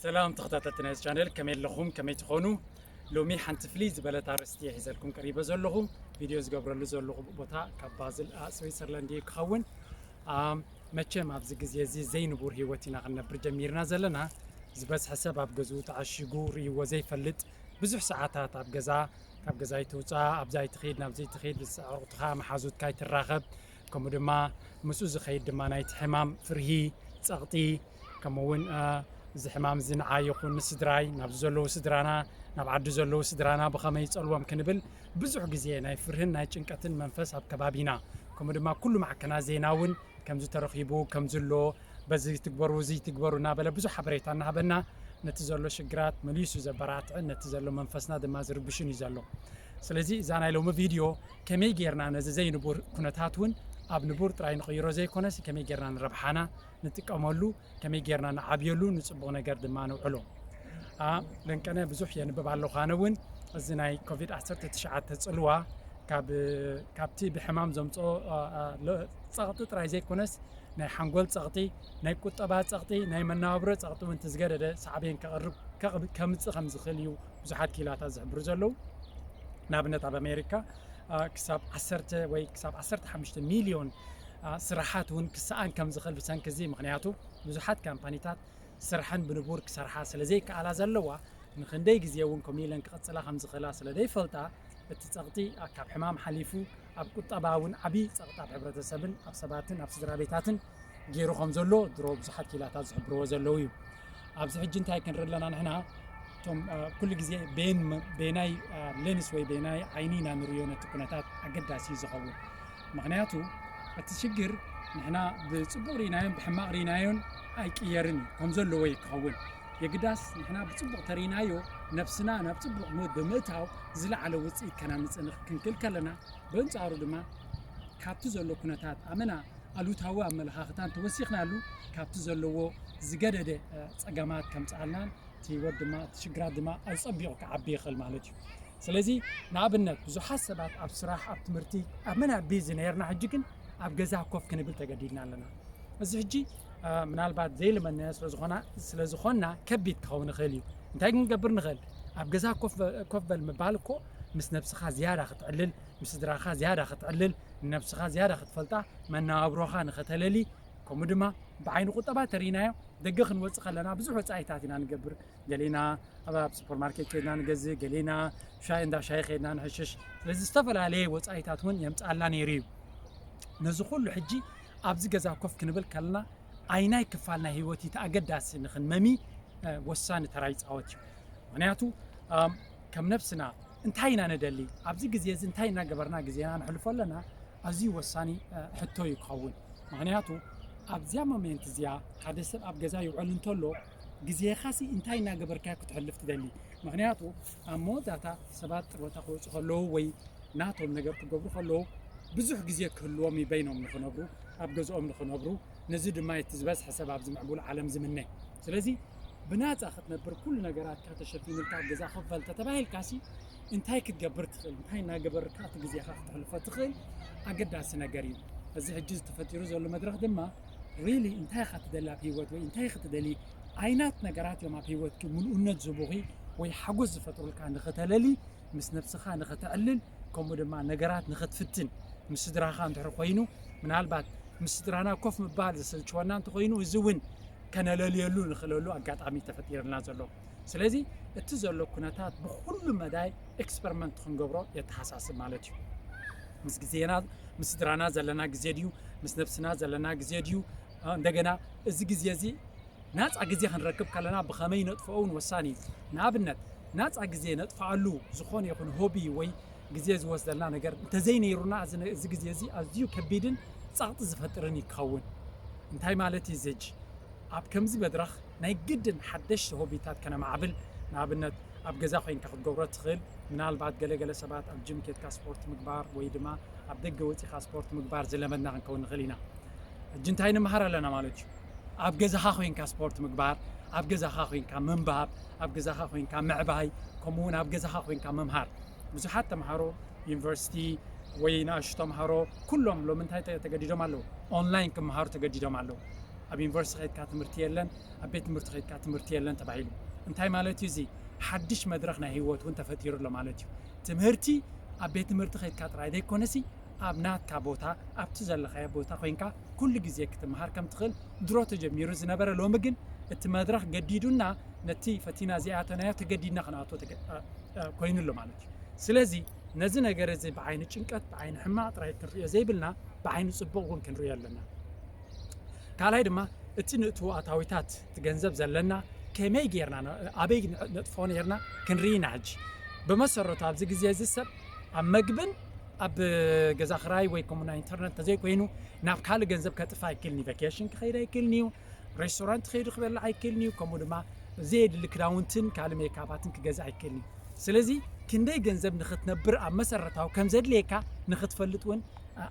ሰላም ተኸታተልቲ ናይዚ ቻነል፣ ከመይ ኣለኹም? ከመይ ትኾኑ? ሎሚ ሓንቲ ፍልይ ዝበለት ኣርእስቲ እየ ሒዘልኩም ቀሪበ ዘለኹ። ቪድዮ ዝገብረሉ ዘለኹ ቦታ ካብ ባዝል፣ ኣ፣ ስዊትዘርላንድ እዩ ክኸውን። ኣም፣ መቸም ኣብዚ ግዜ እዚ ዘይንቡር ህይወት ኢና ክንነብር ጀሚርና ዘለና። ዝበዝሐ ሰብ ኣብ ገዝኡ ተዓሺጉ ርእይዎ ዘይፈልጥ፣ ብዙሕ ሰዓታት ኣብ ገዛ፣ ካብ ገዛ ኣይትውጻእ፣ ኣብዛ ኣይትኸይድ፣ ናብዚ ኣይትኸይድ፣ ምስ ኣዕሩኽትኻ፣ መሓዙትካ ኣይትራኸብ፣ ከምኡ ድማ ምስኡ ዝኸይድ ድማ ናይቲ ሕማም ፍርሂ፣ ጸቕጢ፣ ከምኡ እውን፣ እ፣ እዚ ሕማም እዚ ንዓይ ይኹን ንስድራይ፣ ናብዚ ዘለዉ ስድራና፣ ናብ ዓዲ ዘለዉ ስድራና ብኸመይ ይጸልዎም ክንብል ብዙሕ ግዜ ናይ ፍርህን ናይ ጭንቀትን መንፈስ ኣብ ከባቢና፣ ከምኡ ድማ ኩሉ ማዕከናት ዜና እውን ከምዚ ተረኺቡ፣ ከምዚ ኣሎ፣ በዚ ትግበሩ፣ እዚ ትግበሩ እናበለ ብዙሕ ሓበሬታ እናሃበና ነቲ ዘሎ ሽግራት መሊሱ ዘበራትዕን ነቲ ዘሎ መንፈስና ድማ ዝርብሽን እዩ ዘሎ። ስለዚ እዛ ናይ ሎሚ ቪድዮ ከመይ ጌርና ነዚ ዘይንቡር ኩነታት እውን ኣብ ንቡር ጥራይ ንቕይሮ ዘይኮነስ ከመይ ጌርና ንረብሓና ንጥቀመሉ፣ ከመይ ጌርና ንዓብየሉ፣ ንጽቡቕ ነገር ድማ ንውዕሎ። ኣ፣ ለንቀነ ብዙሕ የንብብ ኣለኹ። ኣነ እውን እዚ ናይ ኮቪድ ዓሰርተ ትሽዓተ ጽልዋ ካብ፣ ካብቲ ብሕማም ዘምጽኦ፣ ኣ፣ ኣ፣ ለ-፣ ጸቕጢ ጥራይ ዘይኮነስ ናይ ሓንጎል ጸቕጢ፣ ናይ ቁጠባ ጸቕጢ፣ ናይ መነባብሮ ጸቕጢ እውን እቲ ዝገደደ ሳዕቤን ከቕርብ፣ ከቕብ-፣ ከምጽእ ከም ዝኽእል እዩ ብዙሓት ክኢላታት ዝሕብሩ ዘለዉ። ንኣብነት ኣብ ኣሜሪካ፣ ኣ፣ ክሳብ ዓሰርተ ወይ ክሳብ ዓሰርተ ሓሙሽተ ሚልዮን፣ ኣ፣ ስራሓት እውን ክሰኣን ከም ዝኽእል ብሰንኪ እዚ፣ ምኽንያቱ ብዙሓት ካምፓኒታት ስርሐን ብንቡር ክሰርሓ ስለ ዘይከኣላ ዘለዋ፣ ንኽንደይ ግዜ እውን ከምኡ ኢለን ክቕጽላ ከም ዝኽእላ ስለ ዘይፈልጣ፣ እቲ ጸቕጢ ካብ ሕማም ሓሊፉ ኣብ ቁጠባ እውን ዓብዪ ጸቕጢ ኣብ ሕብረተሰብን ኣብ ሰባትን ኣብ ስድራ ቤታትን ገይሩ ከም ዘሎ ድሮ ብዙሓት ክኢላታት ዝሕብርዎ ዘለዉ እዩ። ኣብዚ ሕጂ እንታይ ክንርኢ ኣለና ንሕና? እቶም፣ አ፣ ኩሉ ግዜ ቤን-፣ ቤናይ፣ አ፣ ሌንስ ወይ ቤናይ ዓይኒ ኢና ንርእዮ ነቲ ኩነታት ኣገዳሲ እዩ ዝኸውን። ምኽንያቱ እቲ ሽግር ንሕና ብጽቡቕ ርኢናዮን ብሕማቕ ርኢናዮን ኣይቅየርን እዩ፣ ከም ዘለዎ እዩ ክኸውን። የግዳስ ንሕና ብጽቡቕ ተርኢናዮ ነብስና ናብ ጽቡቕ ሞድ ብምእታው ዝለዓለ ውጽኢት ከናምጽእ ንኽ-፣ ክንክእል ከለና፣ በንጻሩ ድማ ካብቲ ዘሎ ኩነታት ኣመና ኣሉታዊ ኣመለኻኽታ እንተወሲኽናሉ፣ ካብቲ ዘለዎ ዝገደደ፣ እ፣ ጸገማት ከምጽኣልናን እቲ ህይወት ድማ፣ እቲ ሽግራት ድማ ኣጸቢቑ ክዓቢ ይኽእል ማለት እዩ። ስለዚ ንኣብነት ብዙሓት ሰባት ኣብ ስራሕ፣ ኣብ ትምህርቲ፣ ኣብ መን ኣብ ቢዚ ነይርና፣ ሕጂ ግን ኣብ ገዛ ኮፍ ክንብል ተገዲድና ኣለና። እዚ ሕጂ፣ እ፣ ምናልባት ዘይልመናዮ ስለ ዝኾና፣ ስለ ዝኾንና ከቢድ ክኸውን ይኽእል እዩ። እንታይ ክንገብር ንኽእል? ኣብ ገዛ ኮፍ በ-፣ ኮፍ በል ምባል እኮ ምስ ነብስኻ ዝያዳ ክትዕልል፣ ምስ ስድራኻ ዝያዳ ክትዕልል፣ ንነብስኻ ዝያዳ ክትፈልጣ፣ መነባብሮኻ ንኸተለሊ፣ ከምኡ ድማ ብዓይኒ ቁጠባ ተሪናዮ፣ ደገ ክንወጽእ ከለና ብዙሕ ወጻኢታት ኢና ንገብር። ገሌና ኣብ፣ ኣብ ሱፐርማርኬት ከይድና ንገዝእ፣ ገሌና ሻሂ፣ እንዳ ሻሂ ከይድና ንሕሽሽ። ስለዚ ዝተፈላለየ ወጻኢታት እውን የምጽኣልና ነይሩ እዩ። ነዚ ኩሉ ሕጂ ኣብዚ ገዛ ኮፍ ክንብል ከለና ኣይናይ ክፋል ናይ ህይወት እቲ ኣገዳሲ ንኽንመሚ፣ እ፣ ወሳኒ ተራ ይጻወት እዩ። ምኽንያቱ፣ ኣም፣ ከም ነብስና እንታይ ኢና ንደሊ? ኣብዚ ግዜ እዚ እንታይ እናገበርና ግዜና ነሕልፎ ኣለና? ኣዝዩ ወሳኒ፣ እ፣ ሕቶ እዩ ክኸውን። ምኽንያቱ ኣብዚኣ ሞሜንት እዚኣ ሓደ ሰብ ኣብ ገዛ ይውዕል እንተሎ ግዜኻሲ እንታይ እናገበርካዮ ክትሕልፍ ትደሊ? ምኽንያቱ ኣብ መወዳእታ ሰባት ጥሮታ ክወፁ ከለዉ ወይ ናቶም ነገር ክገብሩ ከለዉ ብዙሕ ግዜ ክህልዎም እዩ በይኖም ንኽነብሩ፣ ኣብ ገዝኦም ንኽነብሩ። ነዚ ድማ እቲ ዝበዝሐ ሰብ ኣብዚ ምዕቡል ዓለም ዝምነ። ስለዚ ብናጻ ክትነብር፣ ኩሉ ነገራትካ ተሸፊኑልካ ኣብ ገዛ ኮፍ በል ተተባሂልካሲ እንታይ ክትገብር ትኽእል? እንታይ እናገበርካ እቲ ግዜኻ ክተሕልፎ ትኽእል? ኣገዳሲ ነገር እዩ። እዚ ሕጂ ዝተፈጢሩ ዘሎ መድረኽ ድማ ሪሊ እንታይ ኢኻ ትደሊ ኣብ ህይወት ወይ እንታይ ክትደሊ? ኣይናት ነገራት እዮም ኣብ ህይወትኪ ምሉእነት ዝህቡኺ ወይ ሓጎስ ዝፈጥሩልካ ንኽተለሊ፣ ምስ ነብስኻ ንኽተዕልል፣ ከምኡ ድማ ነገራት ንኽትፍትን። ምስ ስድራኻ እንድሕር ኮይኑ፣ ምናልባት ምስ ስድራና ኮፍ ምባል ዘሰልችወና እንተኾይኑ፣ እዚ እውን ከነለልየሉ ንኽእለሉ ኣጋጣሚ ተፈጢርልና ዘሎ። ስለዚ እቲ ዘሎ ኩነታት ብኹሉ መዳይ ኤክስፐሪመንት ክንገብሮ የተሓሳስብ ማለት እዩ። ምስ ግዜና፣ ምስ ስድራና ዘለና ግዜ ድዩ? ምስ ነብስና ዘለና ግዜ ድዩ? አ፣ እንደገና እዚ ግዜ እዚ ናጻ ግዜ ክንረክብ ከለና ብኸመይ ነጥፍኦ እውን ወሳኒ እዩ። ንኣብነት፣ ናጻ ግዜ ነጥፍኣሉ ዝኾነ ይኹን ሆቢ ወይ ግዜ ዝወስደልና ነገር እንተዘይነይሩና፣ እዚ ነ-፣ እዚ ግዜ እዚ ኣዝዩ ከቢድን ጸቕጢ ዝፈጥርን እዩ ክኸውን። እንታይ ማለት እዩ እዚ ሕጂ? ኣብ ከምዚ መድረኽ ናይ ግድን ሓደሽቲ ሆቢታት ከነማዕብል፣ ንኣብነት፣ ኣብ ገዛ ኮይንካ ክትገብሮ ትኽእል። ምናልባት ገለገለ ሰባት ኣብ ጅም ኬድካ ስፖርት ምግባር ወይ ድማ ኣብ ደገ ወጺኻ ስፖርት ምግባር ዝለመድና ክንከውን ንኽእል ኢና። ሕጂ እንታይ ንምሃር ኣለና ማለት እዩ? ኣብ ገዛኻ ኮይንካ ስፖርት ምግባር፣ ኣብ ገዛኻ ኮይንካ ምንባብ፣ ኣብ ገዛኻ ኮይንካ ምዕባይ፣ ከምኡ እውን ኣብ ገዛኻ ኮይንካ ምምሃር። ብዙሓት ተምሃሮ ዩኒቨርሲቲ ወይ ንኣሽቱ ተምሃሮ ኩሎም ሎሚ እንታይ ተ-፣ ተገዲዶም ኣለዉ? ኦንላይን ክምሃሩ ተገዲዶም ኣለዉ። ኣብ ዩኒቨርሲቲ ከይድካ ትምህርቲ የለን፣ ኣብ ቤት ትምህርቲ ከይድካ ትምህርቲ የለን ተባሂሉ። እንታይ ማለት እዩ? እዚ ሓድሽ መድረኽ ናይ ህይወት እውን ተፈጢሩ ኣሎ ማለት እዩ። ትምህርቲ ኣብ ቤት ትምህርቲ ከይድካ ጥራይ ዘይኮነሲ፣ ኣብ ናትካ ቦታ፣ ኣብቲ ዘለኻዮ ቦታ ኮይንካ ኩሉ ግዜ ክትመሃር ከም ትኽእል ድሮ ተጀሚሩ ዝነበረ፣ ሎሚ ግን እቲ መድረኽ ገዲዱና፣ ነቲ ፈቲና ዘይኣተናዮ ተገዲድና ክንኣቶ ተገ- እ- እ- ኮይኑ ኣሎ ማለት እዩ። ስለዚ ነዚ ነገር እዚ ብዓይኒ ጭንቀት፣ ብዓይኒ ሕማቕ ጥራይ ክንሪኦ ዘይብልና፣ ብዓይኒ ጽቡቕ እውን ክንሪኦ ኣለና። ካልኣይ ድማ እቲ ንእትዎ ኣታዊታት፣ እቲ ገንዘብ ዘለና ከመይ ጌርና ነ- ኣበይ ነ- ነጥፎ ኔርና ክንርኢ ኢና። ሕጂ ብመሰረቱ ኣብዚ ግዜ እዚ ሰብ ኣብ መግብን ኣብ ገዛ ክራይ ወይ ከምኡ ናይ ኢንተርነት እንተዘይኮይኑ ናብ ካልእ ገንዘብ ከጥፋ ኣይክእልን እዩ። ቫኬሽን ክኸይድ ኣይክእልን እዩ። ሬስቶራንት ከይዱ ክበልዕ ኣይክእልን እዩ። ከምኡ ድማ ዘየድሊ ክዳውንትን ካልእ ሜካባትን ክገዝእ ኣይክእልን እዩ። ስለዚ ክንደይ ገንዘብ ንኽትነብር ኣብ መሰረታዊ ከም ዘድልየካ ንኽትፈልጥ እውን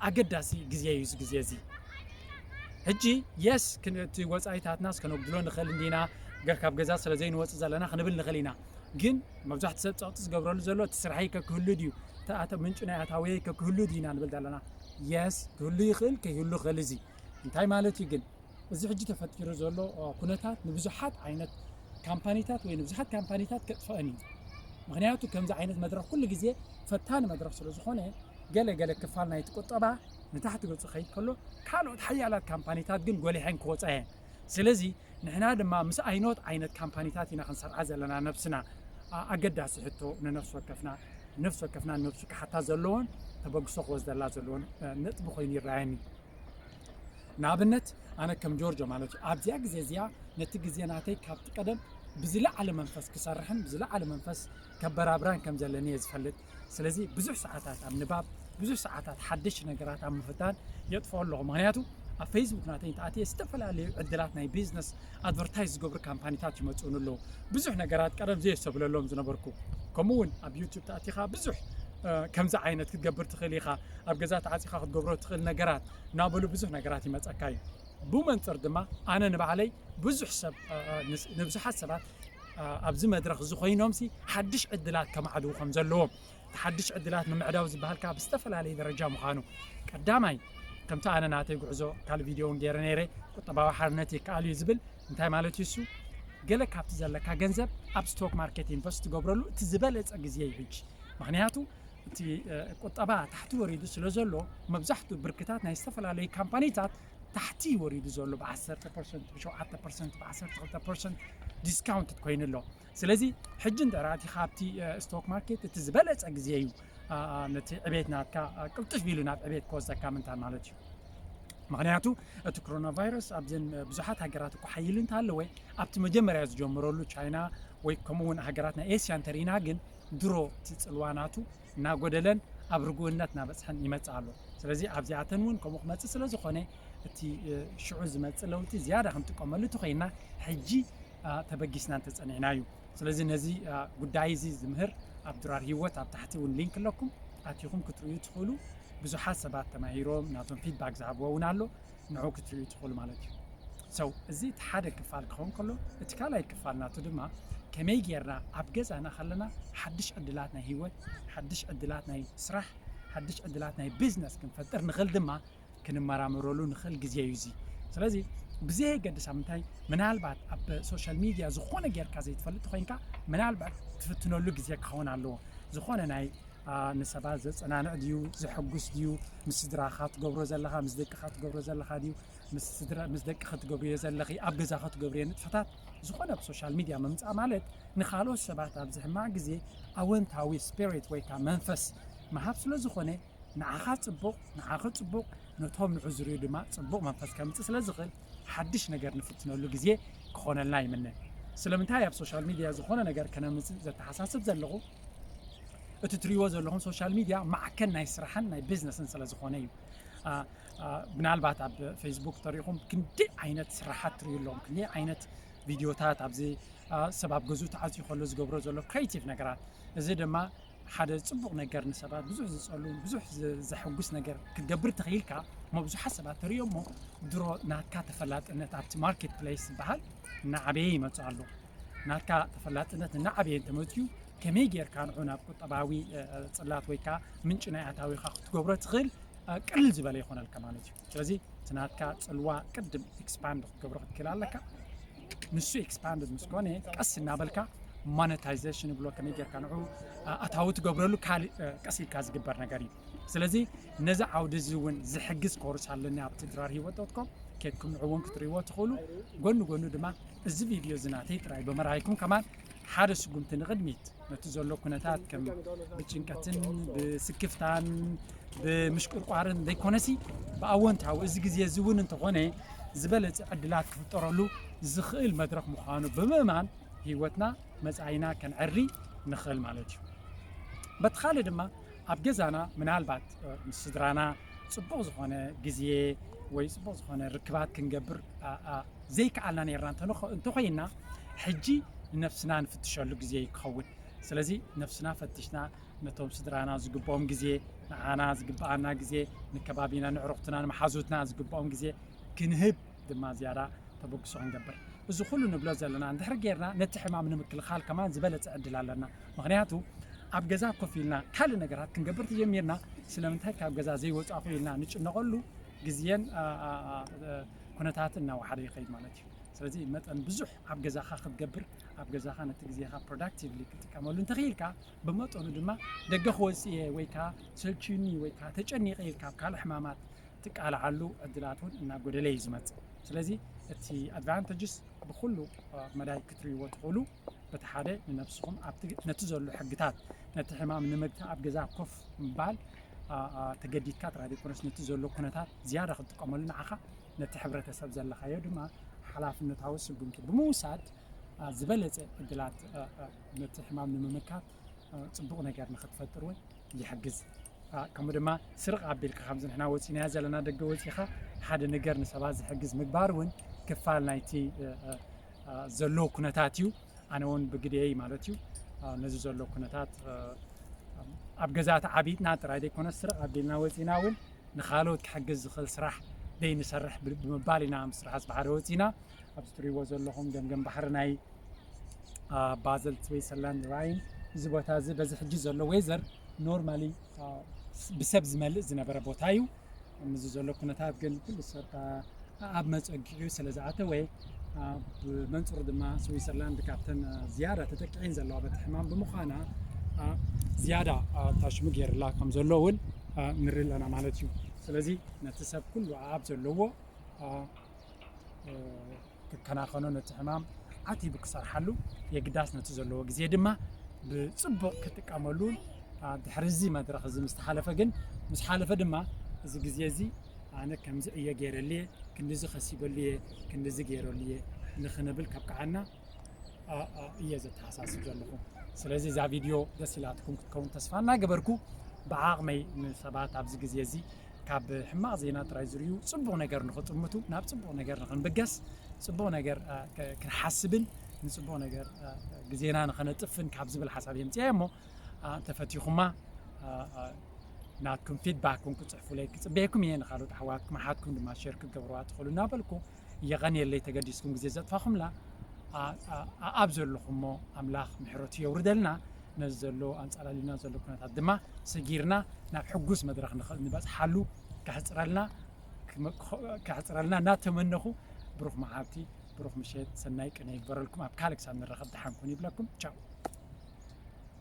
ኣገዳሲ ግዜ እዩ እዚ ግዜ እዚ። ሕጂ የስ እቲ ወፃኢታትናስ ከነጉድሎ ንኽእል እንዲና፣ ገ- ካብ ገዛ ስለ ዘይንወፅእ ዘለና ክንብል ንኽእል ኢና። ግን መብዛሕትኡ ሰብ ፀቕጢ ዝገብረሉ ዘሎ እቲ ስራሐይ ከክህሉ ድዩ፣ እቲ ኣተ- ምንጪ ናይ ኣታወይ ከክህሉ ድዩ ኢና ንብል ዘለና። የስ ክህሉ ይኽእል፣ ከይህሉ ይኽእል። እዚ እንታይ ማለት እዩ ግን? እዚ ሕጂ ተፈጢሩ ዘሎ እ፣ ኩነታት ንብዙሓት ዓይነት ካምፓኒታት ወይ ንብዙሓት ካምፓኒታት ከጥፍአን እዩ። ምክንያቱ ከምዚ ዓይነት መድረኽ ኩሉ ግዜ ፈታኒ መድረኽ ስለ ዝኾነ፣ ገለ ገለ ክፋል ናይቲ ቁጠባ ንታሕቲ ገጹ ከይድ ከሎ፣ ካልኦት ሓያላት ካምፓኒታት ግን ጎሊሐን ክወጻ እየን። ስለዚ ንሕና ድማ ምስ ኣይኖት ዓይነት ካምፓኒታት ኢና ክንሰርዓ ዘለና። ነብስና ኣ- ኣገዳሲ ሕቶ ንነፍሲ ወከፍና፣ ነፍሲ ወከፍና ንነብሱ ክሓታ ዘለዎን ተበግሶ ክወስደላ ዘለዎን እ፣ ነጥቢ ኮይኑ ይረኣየኒ። ንኣብነት ኣነ ከም ጆርጆ ማለት እዩ፣ ኣብዚኣ ግዜ እዚኣ ነቲ ግዜ ናተይ ካብቲ ቀደም ብዝለዓለ መንፈስ ክሰርሕን ብዝለዓለ መንፈስ ከበራብራን ከም ዘለኒ እየ ዝፈልጥ። ስለዚ ብዙሕ ሰዓታት ኣብ ንባብ፣ ብዙሕ ሰዓታት ሓድሽ ነገራት ኣብ ምፍታን የጥፍኦ ኣለኹ። ምክንያቱ ኣብ ፌስቡክ ናተይ እንተኣትየ ዝተፈላለዩ ዕድላት ናይ ቢዝነስ ኣድቨርታይዝ ዝገብሩ ካምፓኒታት ይመፁን ኣለዉ። ብዙሕ ነገራት ቀደም ዘየስተብለሎም ዝነበርኩ። ከምኡ እውን ኣብ ዩቱብ ተኣቲኻ ብዙሕ እ፣ ከምዚ ዓይነት ክትገብር ትኽእል ኢኻ፣ ኣብ ገዛ ተዓፂኻ ክትገብሮ ትኽእል ነገራት እናበሉ ብዙሕ ነገራት ይመፀካ እዩ። ብመንፅር ድማ ኣነ ንባዕለይ ብዙሕ ሰብ እ፣ እ፣ ንስ- ንብዙሓት ሰባት እ፣ ኣብዚ መድረኽ እዚ ኮይኖምሲ ሓድሽ ዕድላት ከማዕድዉ ከም ዘለዎም፣ እቲ ሓድሽ ዕድላት ምምዕዳው ዝበሃል ከዓ ብዝተፈላለየ ደረጃ ምዃኑ፣ ቀዳማይ ከምቲ ኣነ ናተይ ጉዕዞ ካልእ ቪድዮ እውን ገይረ ነይረ፣ ቁጠባዊ ሓርነት ይከኣል እዩ ዝብል። እንታይ ማለት እዩ እሱ? ገለ ካብቲ ዘለካ ገንዘብ ኣብ ስቶክ ማርኬት ኢንቨስት ትገብረሉ እቲ ዝበለፀ ግዜ እዩ ሕጂ። ምክንያቱ እቲ እ፣ ቁጠባ ታሕቲ ወሪዱ ስለ ዘሎ፣ መብዛሕትኡ ብርክታት ናይ ዝተፈላለዩ ካምፓኒታት ታሕቲ ወሪዱ ዘሎ ብ10 ፐርሰንት፣ ብ7 ፐርሰንት፣ ብ12 ፐርሰንት ዲስካውንት ኮይኑ ኣሎ። ስለዚ ሕጂ እንተ ኣቲኻ ኣብቲ እ፣ ስቶክ ማርኬት እቲ ዝበለፀ ግዜ እዩ። ኣ፣ ኣ፣ ነቲ ዕቤት ናትካ ኣ፣ ቅልጥፍ ኢሉ ናብ ዕቤት ክወስደካ ምንታን ማለት እዩ። ምክንያቱ እቲ ኮሮና ቫይረስ ኣብዘን እ፣ ብዙሓት ሃገራት እኮ ሓይሉ እንተሃለወ፣ ኣብቲ መጀመርያ ዝጀመረሉ ቻይና ወይ ከምኡ እውን ሃገራት ናይ ኤስያ እንተርኢና ግን ድሮ እቲ ፅልዋ ናቱ እናጎደለን ኣብ ርጉእነት እናበፅሐን ይመፅእ ኣሎ። ስለዚ ኣብዚኣተን እውን ከምኡ ክመፅእ ስለ ዝኾነ እቲ እ፣ ሽዑ ዝመፅእ ለውጢ ዝያዳ ክንጥቀመሉ ተኾይንና ሕጂ ኣ፣ ተበጊስና እንተፀኒዕና እዩ። ስለዚ ነዚ ኣ፣ ጉዳይ እዚ ዝምህር ኣብ ድራር ህይወት ኣብ ታሕቲ እውን ሊንክ ኣለኩም፣ ኣቲኹም ክትርእዩ ትኽእሉ። ብዙሓት ሰባት ተማሂሮም ናቶም ፊድባክ ዝሃብዎ እውን ኣሎ፣ ንዑ ክትርእዩ ትኽእሉ ማለት እዩ። ሰው እዚ እቲ ሓደ ክፋል ክኸውን ከሎ፣ እቲ ካልኣይ ክፋል ናቱ ድማ ከመይ ጌርና ኣብ ገዛና ከለና ሓድሽ ዕድላት ናይ ህይወት፣ ሓድሽ ዕድላት ናይ ስራሕ፣ ሓድሽ ዕድላት ናይ ቢዝነስ ክንፈጥር ንኽእል ድማ ክንመራመረሉ ንኽእል ግዜ እዩ እዚ። ስለዚ ብዘየገድስ ኣብ ምንታይ፣ ምናልባት ኣብ ሶሻል ሚድያ ዝኾነ ጌርካ ዘይትፈልጥ ኮይንካ፣ ምናልባት ትፍትነሉ ግዜ ክኸውን ኣለዎ። ዝኾነ ናይ ኣ፣ ንሰባት ዘጸናንዕ ድዩ፣ ዘሐጉስ ድዩ፣ ምስ ስድራኻ ትገብሮ ዘለኻ፣ ምስ ደቅኻ ትገብሮ ዘለኻ ድዩ፣ ምስ ስድራ ምስ ደቅኻ ትገብርዮ ዘለኺ፣ ኣብ ገዛኻ ትገብርዮ ንጥፈታት ዝኾነ ኣብ ሶሻል ሚድያ ምምጻእ ማለት ንኻልኦት ሰባት ኣብዚ ሕማቕ ግዜ ኣወንታዊ ስፒሪት ወይ ከዓ መንፈስ ምሃብ ስለ ዝኾነ፣ ንዓኻ ጽቡቕ፣ ንዓኺ ጽቡቕ፣ ነቶም ንዑ ዝርእዩ ድማ ጽቡቕ መንፈስ ከምጽእ ስለ ዝኽእል፣ ሓድሽ ነገር ንፍትነሉ ግዜ ክኾነልና ይምነ። ስለምንታይ ኣብ ሶሻል ሚድያ ዝኾነ ነገር ከነምጽእ ዘተሓሳስብ ዘለኹ፣ እቲ ትርእይዎ ዘለኹም ሶሻል ሚድያ ማዕከን ናይ ስራሕን ናይ ቢዝነስን ስለ ዝኾነ እዩ። ኣ፣ ኣ፣ ምናልባት ኣብ ፌስቡክ ተሪእኹም ክንደይ ዓይነት ስራሓት ትርእዩ ኣለኹም፣ ክንደይ ዓይነት ቪድዮታት ኣብዚ ኣ፣ ሰብ ኣብ ገዝኡ ተዓፅዩ ከሎ ዝገብሮ ዘሎ ክሬቲቭ ነገራት። እዚ ድማ ሓደ ፅቡቕ ነገር ንሰባት ብዙሕ ዝፀሉ፣ ብዙሕ ዝ- ዘሐጉስ ነገር ክትገብር ተኽኢልካ፣ እሞ ብዙሓት ሰባት ተርእዮ እሞ ድሮ ናትካ ተፈላጥነት ኣብቲ ማርኬት ፕሌስ ዝበሃል እናዓበየ ይመፅእ ኣሎ። ናትካ ተፈላጥነት እናዓበየ እንተመፅዩ ከመይ ጌርካ ንዑ ናብ ቁጠባዊ እ፣ እ፣ ፅላት ወይ ከዓ ምንጪ ናይ ኣታዊኻ ክትገብሮ ትኽእል ቅልል ዝበለ ይኾነልካ ማለት እዩ። ስለዚ እቲ ናትካ ፅልዋ ቅድም ኤክስፓንድ ክትገብሮ ክትክእል ኣለካ። ንሱ ኤክስፓንድ ምስ ኮነ ቀስ እናበልካ ሞኔታይዜሽን ይብሎ፣ ከመይ ጌርካ ንዑ ኣታዊ ትገብረሉ ካልእ ቀስ ኢልካ ዝግበር ነገር እዩ። ስለዚ ነዚ ዓውዲ እዚ እውን ዝሕግዝ ኮርስ ኣለኒ ኣብቲ ድራር ህይወት ዶት ኮም፣ ኬድኩም ንዑ እውን ክትርእይዎ ትኽእሉ። ጎኒ ጎኒ ድማ እዚ ቪድዮ እዚ ናተይ ጥራይ ብምርኣይኩም ከማን ሓደ ስጉምቲ ንቕድሚት ነቲ ዘሎ ኩነታት ከም ብጭንቀትን ብስክፍታን ብምሽቁርቋርን ዘይኮነሲ ብኣወንታዊ እዚ ግዜ እዚ እውን እንተኾነ ዝበለጸ ዕድላት ክፍጠረሉ ዝኽእል መድረኽ ምዃኑ ብምእማን ህይወትና መጻኢና ከነዕሪ ንኽእል ማለት እዩ። በቲ ካልእ ድማ ኣብ ገዛና ምናልባት ምስ ስድራና ጽቡቕ ዝኾነ ግዜ ወይ ጽቡቕ ዝኾነ ርክባት ክንገብር ዘይከኣልና ነርና እንተኾይንና ሕጂ ንነፍስና ንፍትሸሉ ግዜ ክኸውን። ስለዚ ነፍስና ፈቲሽና ነቶም ስድራና ዝግብኦም ግዜ፣ ንዓና ዝግብኣና ግዜ፣ ንከባቢና ንዕሩኽትና ንመሓዙትና ዝግብኦም ግዜ ክንህብ ድማ ዝያዳ ተበግሶ ክንገብር። እዚ ኩሉ ንብሎ ዘለና እንድሕር ጌርና ነቲ ሕማም ንምክልኻል ከማን ዝበለጸ ዕድል ኣለና። ምኽንያቱ ኣብ ገዛ ኮፍ ኢልና ካልእ ነገራት ክንገብር ተጀሚርና ስለምንታይ ካብ ገዛ ዘይወጻኹ ኢልና ንጭነቐሉ ግዜን ኩነታትን እናወሓደ ይኸይድ ማለት እዩ። ስለዚ መጠን ብዙሕ ኣብ ገዛኻ ክትገብር ኣብ ገዛኻ ነቲ ግዜኻ ፕሮዳክቲቭሊ ክትጥቀመሉ እንተኽኢልካ ብመጠኑ ድማ ደገ ክወፅእ እየ ወይ ከዓ ሰልችዩኒ ወይ ከዓ ተጨኒቐ ኢልካ ኣብ ካልእ ሕማማት ትቃልዓሉ ዕድላት እውን እናጎደለ እዩ ዝመፅእ። ስለዚ እቲ ኣድቫንተጅስ ብኩሉ መዳይ ክትርእይዎ ትኽእሉ። በቲ ሓደ ንነብስኹም ነቲ ዘሎ ሕግታት ነቲ ሕማም ንምግታእ ኣብ ገዛ ኮፍ ምባል ተገዲድካ ጥራይ ዘይኮነስ ነቲ ዘሎ ኩነታት ዝያዳ ክትጥቀመሉ ንዓኻ ነቲ ሕብረተሰብ ዘለኻዮ ድማ ሓላፍነታዊ ስጉምቲ ብምውሳድ ዝበለፀ ዕድላት ነቲ ሕማም ንምምካት ፅቡቕ ነገር ንክትፈጥር እውን ይሕግዝ። ከምኡ ድማ ስርቕ ኣቢልካ ከምዚ ንሕና ወፂናዮ ዘለና ደገ ወፂኻ ሓደ ነገር ንሰባት ዝሕግዝ ምግባር እውን ክፋል ናይቲ ዘሎ ኩነታት እዩ። ኣነ እውን ብግደይ ማለት እዩ ነዚ ዘሎ ኩነታት ኣብ ገዛ ተዓቢጥና ጥራይ ዘይኮነ ስርቕ ኣቢልና ወፂና እውን ንኻልኦት ክሕግዝ ዝኽእል ስራሕ ደይ ንሰርሕ ብምባል ኢና ምስ ስራሕ ዝባሕሪ ወፂና። ኣብዚ ትሪእዎ ዘለኹም ገምገም ባሕሪ ናይ ባዘል ስዊዘርላንድ ራይን። እዚ ቦታ እዚ በዚ ሕጂ ዘሎ ዌዘር ኖርማሊ ብሰብ ዝመልእ ዝነበረ ቦታ እዩ። እዚ ዘሎ ኩነታት ግን ኩሉ ሰብ ኣብ መፀግዒኡ ስለ ዝኣተወ ብመንፅሩ ድማ ስዊዘርላንድ ካብተን ዝያዳ ተጠቂዒን ዘለዋ በቲ ሕማም ብምዃና ዝያዳ ታሽሙ ገይርላ ከም ዘሎ እውን ንርኢ ኣለና ማለት እዩ። ስለዚ ነቲ ሰብ ኩሉ ኣብ ዘለዎ ክከናኸኖ ነቲ ሕማም ዓቲቡ ክሰርሓሉ የግዳስ ነቲ ዘለዎ ግዜ ድማ ብፅቡቕ ክጥቀመሉ ድሕሪ እዚ መድረኽ እዚ ምስ ተሓለፈ ግን ምስ ሓለፈ ድማ እዚ ግዜ እዚ ኣነ ከምዚ እየ ገይረሉ እየ ክንድዚ ከሲበሉ እየ ክንድዚ ገይረሉ እየ ንክንብል ከብቅዓና እየ ዘተሓሳስብ ዘለኹ። ስለዚ እዛ ቪድዮ ደስ ኢላትኩም ክትከውን ተስፋ እናገበርኩ ብዓቕመይ ንሰባት ኣብዚ ግዜ እዚ ካብ ሕማቕ ዜና ጥራይ ዝርእዩ ፅቡቕ ነገር ንኽጥምቱ ናብ ፅቡቕ ነገር ንኽንብገስ ፅቡቕ ነገር ክንሓስብን ንፅቡቕ ነገር ግዜና ንኸነጥፍን ካብ ዝብል ሓሳብ የምፅያ እሞ እንተፈቲኹማ ናትኩም ፊድባክ እውን ክፅሕፉለይ ክፅበየኩም እየ። ንካልኦት ኣሕዋትኩም ኣሓትኩም ድማ ሸር ክትገብርዋ ትኽእሉ እናበልኩ የቐንየለይ ተገዲስኩም ግዜ ዘጥፋኹምላ ኣብ ዘለኹሞ ኣምላኽ ምሕረቱ የውርደልና። ነዚ ዘሎ ኣንፃላሊና ዘሎ ኩነታት ድማ ሰጊርና ናብ ሕጉስ መድረኽ ንበፅሓሉ ከሕፅረልና ከሕፅረልና እናተመነኹ ብሩኽ መዓልቲ ብሩኽ ምሸት ሰናይ ቅነ ይግበረልኩም። ኣብ ካልእ ክሳብ ንራኸብ ደሓን ኩኑ ይብለኩም። ቻው።